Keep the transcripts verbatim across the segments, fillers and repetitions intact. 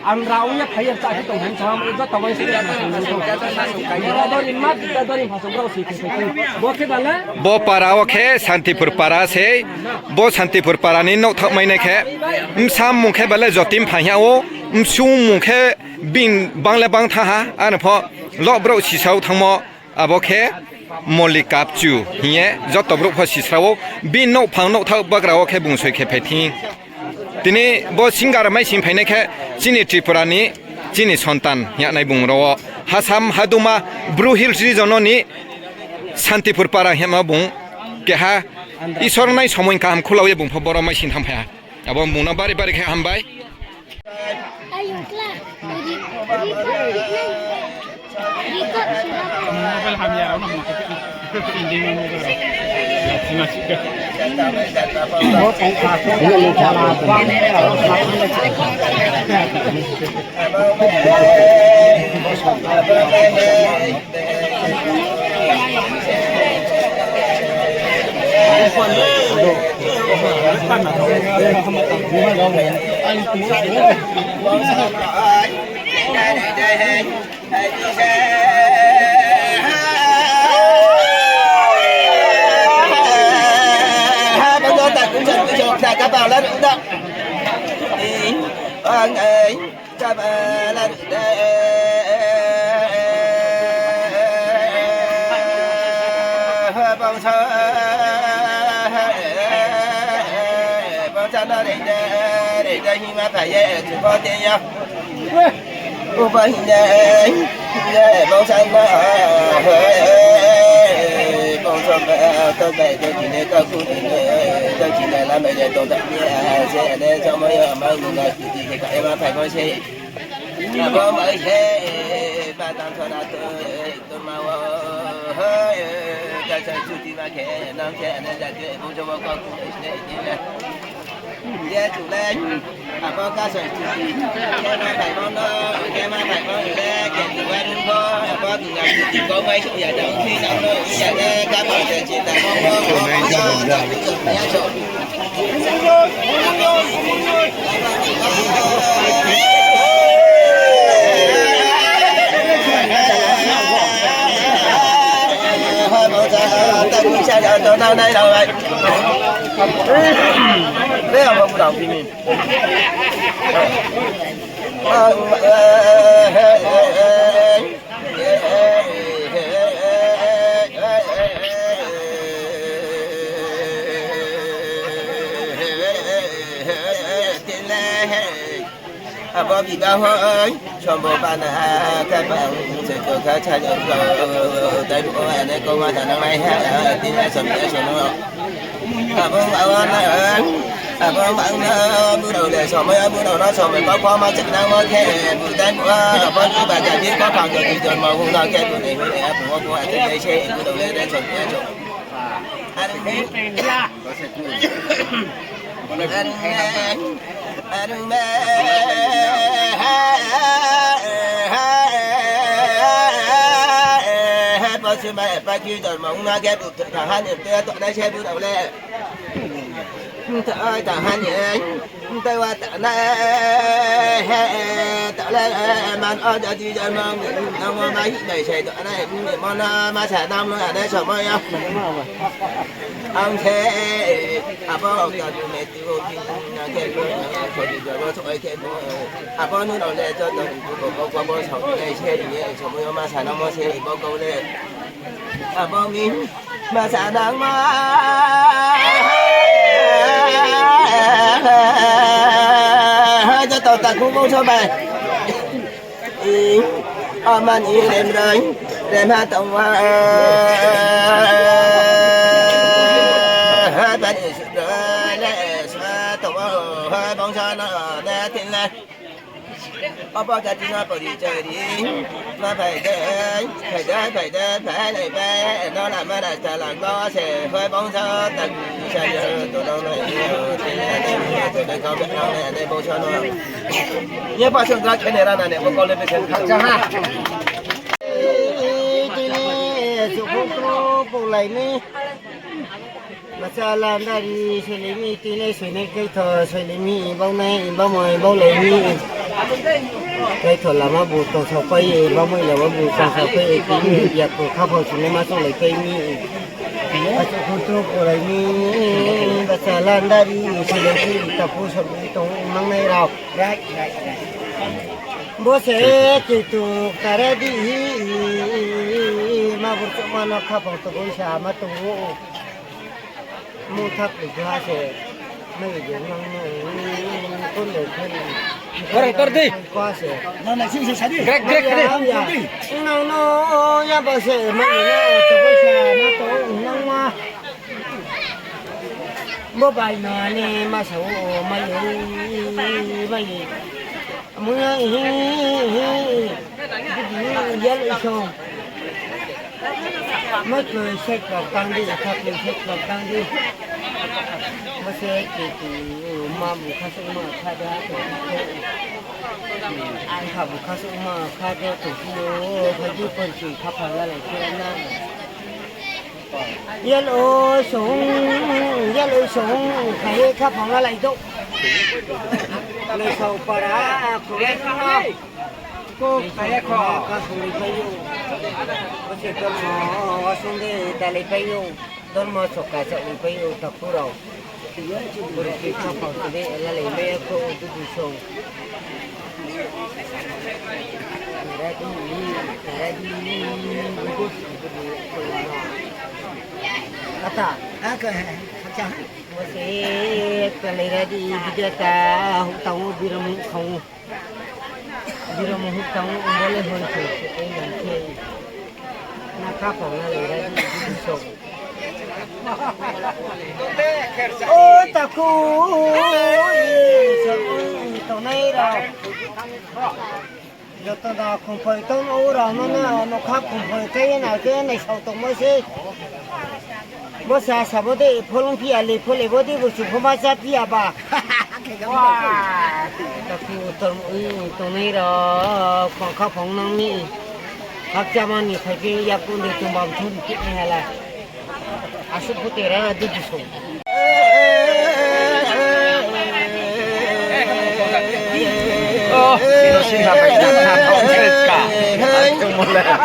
Ang rao ye phai ye chá khe tong hing sa, joto bai se. Bora dori ma, kita dori ma, so brao si khe. Bo khe bale? Bo para wo khe Santipur para sei. Bo Santipur para ni nouh thaoh mai nai khe. Bsa mung khe bale Jotim phai ha ou. Bsu mung khe bini bang le bang tha ha. Ano pho lo brao sisao thanngmo. Abo khe Molika Bchu hing ye joto brouh pho sisra ou, bini nouhphang nouhthaoh bagra wo khe bung soi khe phai thing. Tini bo singer mai sing phainai khe chini Tripura ni, chini sontan hing ye nai bung ro wo. Hasam haduma Bru Hills region no ni Santipur para hingma bung keha Isor nai somoing kaham khulau ye bung pho boro mai sing thanng phai ha. Abo bung no bari bari khe hambai. Abo biba hoi, sombo bana, khe bang, se to kha cha jang lo, dai bo ane ko ma da nang nai ha, tin na som ya som no. Abo awa na, abo bang na, bu rao le somai, bu rao na somai, ko ko ma cha nang ma khe, bu dai bo, abo biba ja bi ko phang ko di jon ma hu na khe, bu dai bo, abo ko ate dai se, bu rao le dai som ya som. Arung me, arung me, arung me. Pasu ma, pasu dormo ong na khe bu thanghani te to nai se bu rao le. Thanghani. Taiwa ta na, he, ta le, man o ja di ja ma, na mo ma hi nai sai ta na, mo na ma sa na mo na so mo ya. Ang se, abo ka du me ti o ki na ke mo, ko di ja mo so ai ke mo. Abo nu no le jo to ko ko ko ko so nai se ni so mo ya ma sa na mo se bo ko le. Abo mi ma sa nang ma. Joto takhu bung so bai. Amani remrai, remha tongwa. Bani sudra le sa tongwa, bongsa na le tin le. Abo jati no porichoi ri, ma phai de, phai de, phai de, phai lai phai, no la ma la sa la ko se, hoi bong sa ta, sa yo, to no no, to no ko, no ne, ne bong sa no. Ye pa sung dra kene ra na ne, bong ko le pe kene. Cha ha. Tini sukhu kro pulai ni. Masa lam dari soilai mi, tini soinai kei tho soilai mi, bau nai, bau moi, bau lai mi. Kaitho lama bu tongsaopai ye, bamoi lama bu tongsaopai ye, tini yakung khaphang sini ma chonglaipai mi. Achu khutru porai mi, bacha landari, silai si, tapu sabu tong nangnai rao. Bo se kitu tara di, ma bu chukma no khaphang tongoi sa ma tong ou. Mungthak ni ha se, mai je nang no, kun le kun. Kor, kor di. Ko se. Na, na, sing, sing, sadi. Grek, grek, grek. Ya, ya. Nang no, ya ba se, mai je, to ko se, na to, nang ma. Bo bai no, ani ma sa o, mai, mai. Mui ya, hi, hi. Yal isong. Mai koi sek rok tang di, kha koi sek rok tang di. Bo se ki ki ma bu kha suk ma kha da to. Ang kha bu kha suk ma kha da to ki yo, kha di pon si kha pha la lai khe na. Yal o song, yal o song, kha ye kha pha la lai do. Lai sau para, kha ye na. Ko kaya kho. Ka songri pai yo. Ko se dormo, o songde dalai pai yo. Dormo soka sa ui pai yo, taku rao. Boro ki khaphang tebe, lalai mai ya kho, dudu song. Ready, ready, ready. Ata. Aka, aka. Mo se, kalai ready, bidata, hutang, biram, khang. Biro muhuk tang ong bo le hoi se se tei nang khe. Na kha pho na le ra di di song. O taku, tongnai rao. Joto no khumphoi tong o rao no na, no kha khumphoi khe na khe nai sao tongmo se. Bo sa sa bo de, pholong phi ya le, phole bo de, bo su phoma cha phi ya ba. Taku tong, tongnai rao, khongkha phongnang ni. Khakchama ni phaiphi yakung de, tongbam thum khe ni hala. Asuk phu tera di di song. Oh, ino sing ha bai na, na, na, na, na.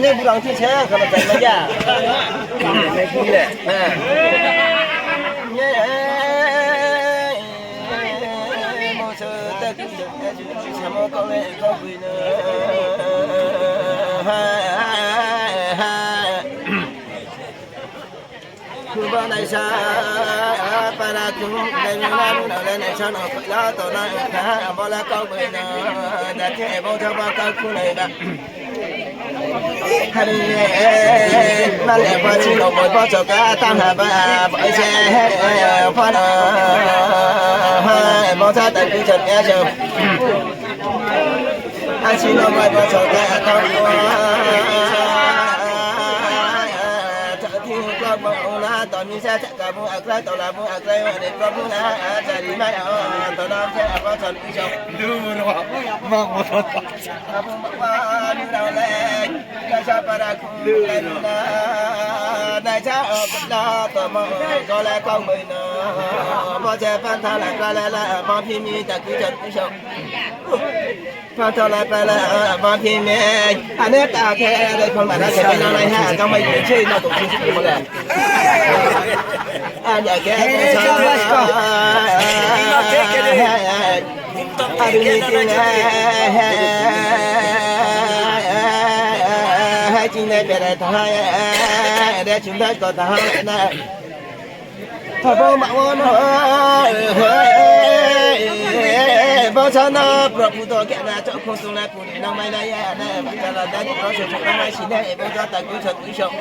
Ne burang sing se, kalau tak aja. Ne sing le. Kuba naisa para tung dai nang nang le naisa no la to na ka bola kau bai na da te bo ja ba ka ku nai ba. Hari, eh, male pa chi lo bo bo cho ka ta ha ba, bo se, eh, pa na, ha, bo sa ta ku chan ya cho. A chi lo bo bo cho ka ta ha. Ti ko bo na to ni sa ka bu a kra to la bu a kra wa de ko bu na a cha ri ma o to na sa a bo chan ku cho. Lu ro ma mo to. Naisa para khu lai na, naisa o kla to mo ko le kong bai na, bo je pan tha la kla la la, bo phi mi ta ku chan ku shong. Pan tha la kla la, bo phi mi, ane ta khe, dai phong ma na se, na lai ha, kang mai che, na to chi chi mo le. Ane khe, Adu ni ting le, hai ting le bere thang hai, re chung dai ko thang hai na. Thabo ma wo no, bo sa na Prabhu to khe na chok khong tung na puri nang mai na ya na, ba cha la da ni ko se chok nang mai si na, bo sa ta ku chok ku chok.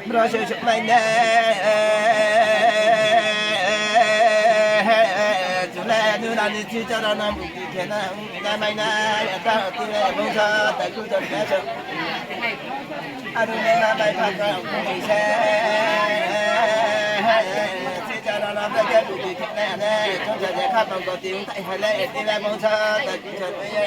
Bro se se mai ne, chule nu na ni chi cha ra na bu ki khe na, na mai na, ta ti le bung sa ta ku cha ne se. Aru ne na bai pha ka ku ni se. Chi cha ra na ba ke bu ki khe na ne, chung cha je kha tong ko ti tai ha le, ti le bung sa ta ku cha ne.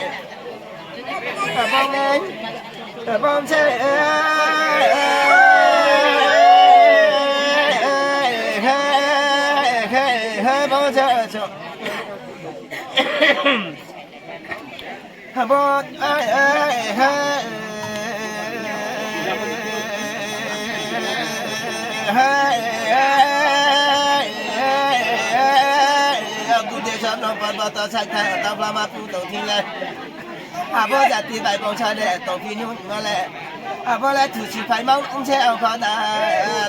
Abo, Gudesa no parbato saitha tabla ma tu tong thing le. Abo jati bai bongsa de tongphi nu ma le. Abo le thusi phaimang ong se ang pho da,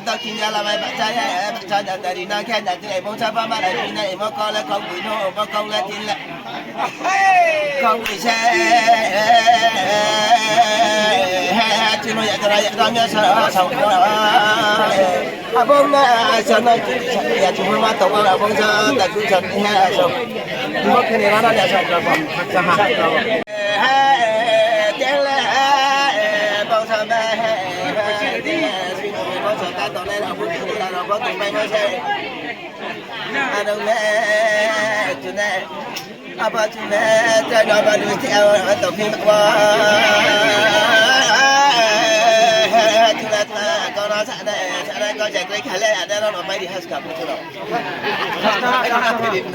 dokin jala bai bahcha ye, bahcha da dari na khe da tre bongsa ba ma lai phi na imo kau le kau bui no, imo kau le tin le. Kau bui se, chino ya jara ya dam ya sa, sa, abo ma sa na, ya chuma ma tong abo sa, da chu sa ni ha sa. Imo khe ni rana ya sa, sa,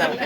sa.